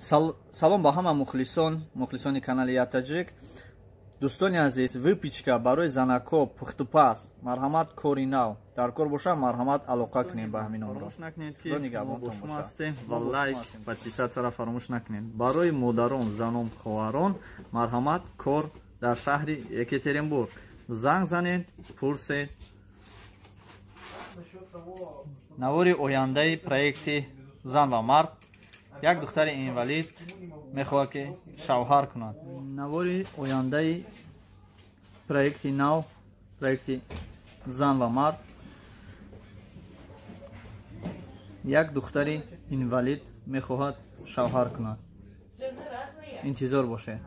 Салом ба ҳама мухлисон, мухлисони канали Я Таҷик. Дӯстони азиз, выпечка барои занакҳо, пухтупаз, марҳамат, кори нав. Дар кор боша, марҳамат, алоқа кунед ба ҳамин номро. Фаромӯш накунед, ки мо бо шумо ҳастем ва лайк, подписаться-ро фаромӯш накунед. Барои модарон, занон, хоҳарон, марҳамат, кор дар шаҳри Екатеринбург. Занг занед, пурсед. Навори ояндаи проекти «Зан ва мард»: як духтари инвалид мехоҳад, ки шавҳар кунад. Навори ояндаи проекти нав, проекти «Зан ва мард»: як духтари инвалид мехоҳад шавҳар кунад. Интизор бошед.